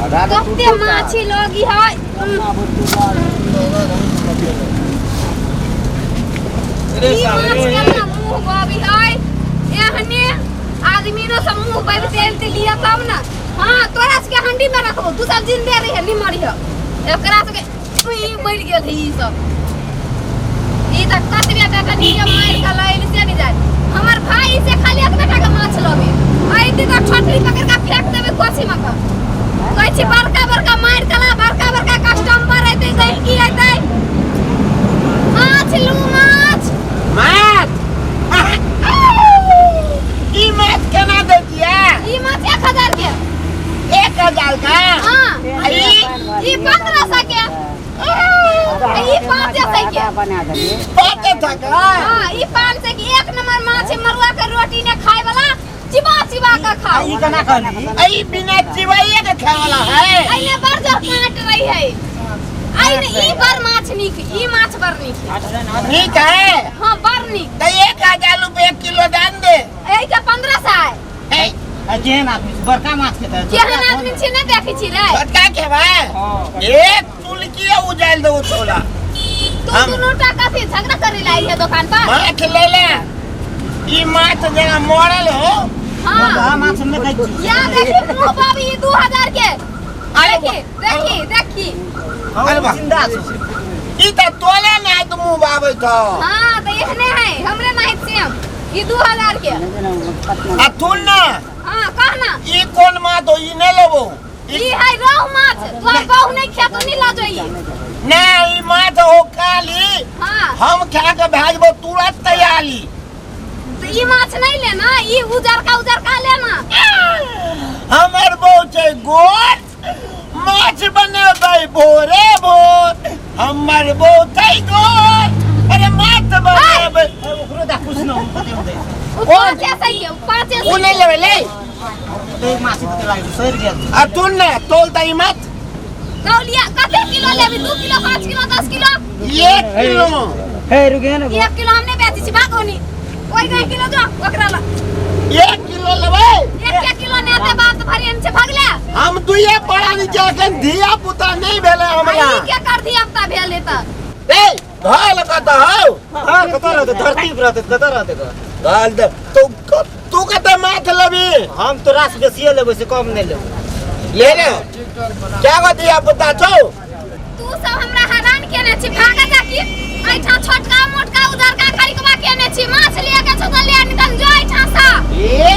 कते माछी लगी है। ई माछ केना मुँह बाबी है एहने आदमी नो सब मुँह बाबी तेल ते लिया तब ना। हाँ तोरा सबके हंडी में रखबो, तू सब जिंदे रही है, नहीं मरी है। एकरा सबके ई मर गेल है ई सब। ई त कतबे टाका नीचे मार के लाइल से नहीं जाए। हमर भाई से खाली एक बेटा के माछ लबे आइते त ठोठरी पकड़ के फेंक देबे कोसी में के। कहै छी बड़का बड़का मार के ला, बड़का बड़का कस्टमर अइते, गहिकी अइते। माछ लू माछ। माछ ई माछ केना दै छियै? ई माछ 1000 के। 1000 का? हाँ। ई? ई 1500 के। ई 500 के। 500 के? हाँ, ई 500 के एक नंबर माछ है, मरुआ के रोटी ने खाए वाला, चिबा चिबा के खाओ। ई केना कहली? ई बिना चिबाइए के खाए वाला है। अइने बड़ जोर काट रही है। अइने ई बड़ माछ नीक, ई माछ बड़ नीक है। नीक है? हाँ, बड़ नीक। तो 1000 रुपये किलो दाम दे। एहि के 1500 है। ए, आ जेहन आदमी छै, बड़का माछ खेतै। केहन आदमी छै नहि देखै छी रे। छोटका खेबै? हाँ। एक चुलकी उजाइल देबो तोरा। तू हम- दुनू टा कथी झगड़ा करे ला आइल है दुकान पर? माछ ले ले। ई माछ जेना मरल हो। हाँ। बड़का माछ हम नहि खाइ छी। या देखी मुँह बाबी ई 2000 के। अरे देखी, देखी, देखी। अरे वाह। जिंदा छौ। ई त तोले ने आइ मुँह बाबै छौ। हाँ, तऽ एहने है, हमरे नाहित सेम। ई 2000 के। आ सुन ना। हाँ, कह ना। ई कोन माछ हो, ई नहि लेबो। ई है रोहु माछ, तोहर बहू नहीं खेतो, नहीं लऽ जोई। ना, ई माछ हो काली। हाँ। हम खा के भेजबो तुरंत तैयारी। तो ई माछ नहीं लेना, ई उजरका उजरका लेना। हमर बहू छै गोर, माछ बनेबै भोरे भोर। हमर बहू छै गोर, अरे माछ बनेबै। ओकरो दा कुछ न कते होतै। ओ पाँचे सही है, पाँचे ओ सही नहीं लेबै ले। तो एक माछ कते लागै छै, सड़ि गेल। आ तू ने तोल त ई माछ। तौलिया कते किलो लेबी? 2 किलो, 5 किलो, 10 किलो? 1 किलो। हे रुके ने। 1 किलो हम नहीं बेचै छी, भागो नी। ओइ गई किलो जो ओकरा ला। 1 किलो लेबै? 1 किलो ने ते बात भरी हम छै भगले। हम दुइये पड़ा नी छै, एखन धिया पुता नहीं भेलै हमरा। ई के कर धिया पुता भेलै त? ए, घायल कतऽ हौ? हाँ, कतऽ रहतै? धरती पर रहतै, कतऽ रहतै घर? घायल तऽ तू कतऽ माछ लेबही? हम तोरा से बेसिए लेबै, से कम नहि लेबै। ले ले। क्या गो धिया पुता छौ? तू सब हमरा हैरान केने छी, भागा जा की? एहिठाम छोटका मोटका उजरका खरीकबा केने छी, माछ लिए के छौ तऽ ले, नहि तऽ जो एहिठाम सँ। ए,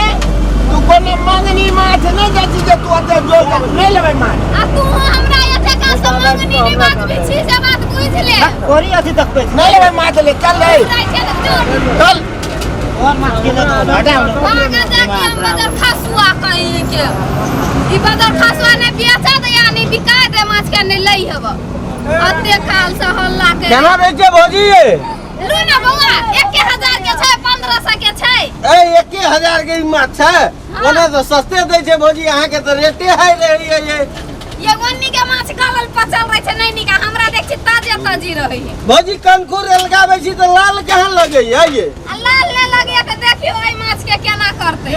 तू कोनो मंगनी माछ नहि दै छी जे तू ओते जोर के नहि लेबै माछ। आ तू हमरा एते काल सँ मंगनी नहि बाजबै छी से बात बुझि ले। कोरी अथी देखबै छी। नहि लेबै माछ ले, चल रे। जाइ छै तऽ जो। चल। और माछ के लेतौ, हटाउ ने। भागा जा की हम बदर खसुआ कहीं के। ई बदर खसुआ नहि बेचा दे या नहि बिका दे माछ के नहि लै हेब। अते काल से हल्ला के। केना बेचे भौजी ये? लू ना बौआ, 1000 के छै, 1500 के छै। ए, 1000 के ई माछ छै? हाँ। ओना तऽ सस्ते दै छै भौजी, अहाँके तऽ रेटे हाई रहैए ये। ये ओन्नी के माछ गलल पचल रहै छै, नहि नीक, हमरा देख छी ताजे ताजी रहै है। भौजी कंकुर लगाबै छी तऽ लाल कहाँ लगैए ये? आ लाल नहि लगैए तऽ देखियौ एहि माछ के केना करतै।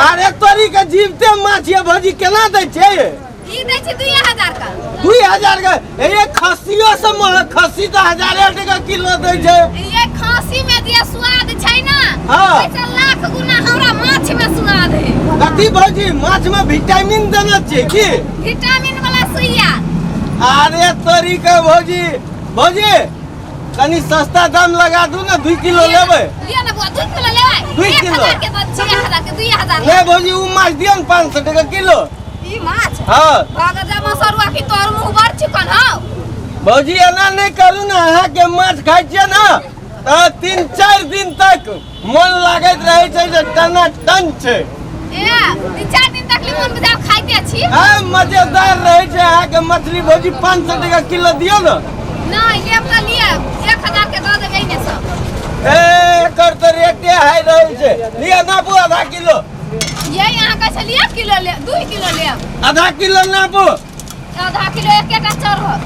अरे तोरी के जीवते माछ ये भौजी, केना दै छै ये? ई दै छै 2000 का। 2000 के? ए, खस्सियो से महग, खस्सी तऽ हजारे टका किलो दै छै। ये खांसी में जे स्वाद छै ना, हाँ। ओहिसँ लाख गुना हमरा माछ में स्वाद है। कथी भौजी, माछ में विटामिन देने छियै की? विटामिन वाला सुइया। अरे तोरी के भौजी, भौजी कनी सस्ता दाम लगा दू ने, 2 किलो लेबै। लिअ ने बौआ, 2 किलो लेबै? 2 एक किलो। हजार के दै छी, 1000 के, 2000। नहीं भौजी, उ माछ दियौ ने 500 टका किलो। ई माछ? हाँ। भाग जा मसरुआ की तोर मुंह बड़ चिकन हौ। भौजी एना नहीं करू ने, अहाँ के माछ खाइ छियै ने तऽ 3-4 दिन तक मन लागैत रहै छै जे टना टन छै। ए, 3-4 दिन तक ले मन बुझाव खाइते छी। आ, मजेदार रहै छै अहाँ के मछली भौजी, 500 टका किलो दियौ ने। नहीं, लेब तऽ लिअ, 1000 के दऽ देबै ने सब। ए, एकर तऽ रेटे हाई रहै छै। लिअ नापू आधा किलो। ये यहाँ कहै छलियै 1 किलो ले, 2 किलो लेब। आधा किलो नापू। आधा किलो एकेटा चढ़त।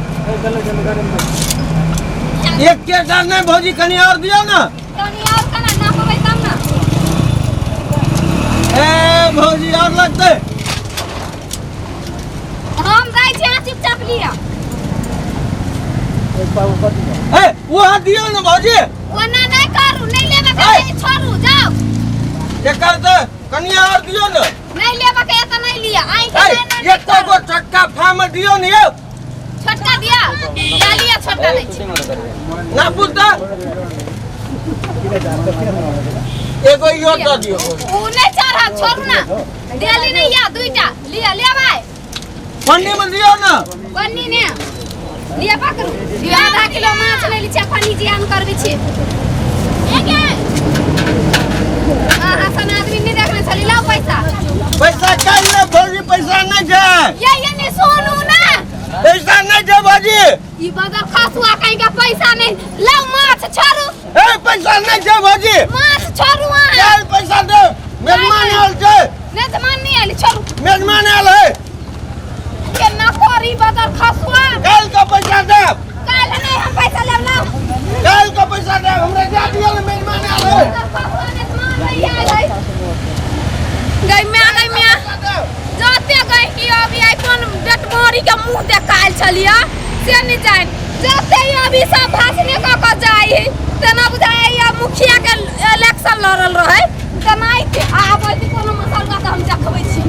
एकेटा नहि भौजी, कनि और दियौ ने। कनि और केना नापबै तब ने। ए भौजी और लगतै? हाँ लिअ। ए वहाँ दियौ ने भौजी। ओना नहि करू, नहि लेबऽ के ए! है, छोड़ू जाउ। एकर तऽ कनिया आओर दियौ ने। नहि लेबऽ के है तऽ नहि लिअ। आइ ए के नहि नहि एको गो छोटका फार्म दियौ ने यौ। छोटका दिअ, लए लिअ, छोटका दै छी। ना पूछता एगो इहो दऽ दियौ। ओ नहि चढ़ब, छोड़ू ना। देली नहि या दुईटा लिअ, लेबै। पन्नी में दियौ ने। पन्नी ने लिअ, पकड़ू। लिअ, आधा किलो माछ नहि लै छियै, पन्नी जियान करबै छी। अहाँ सन आदमी नहि देखने छली। लाउ पैसा। पैसा काल्हि ले भौजी, पैसा नहि छै। ये नहीं सुनू ना। पैसा नहि छै भौजी। ई बदल खसुआ कहीं का पैसा नहीं। लाउ माछ, छोड़ू। ए पैसा नहि छै भौजी। माछ छोड़ू अहाँ। काल्हि पैसा दे, मेजमान आयल छै। मेजमान नहीं आयल, छोड़ू। मेजमान आयल है। केना करी बदल खसुआ। काल्हि के पैसा देब। काल्हि नहीं, हम पैसा लेब, लाउ। काल्हि के पैसा देब, हमरा जा दियौ ने, मेजमान आयल है। बदल खसुआ मेजमान नहीं आयल है। गई म्या, गई म्या, जते गई कि अभी आई कोन बेटमारी के मुंह देखायल छलियै से नहीं जान। जते ही अभी सब भाषणे कऽ कऽ जाइ है तेना बुझाइ या मुखिया के इलेक्शन लड़ल रहै तेना के आबै छी। कोनो मसलवा तऽ हम देखबै छी।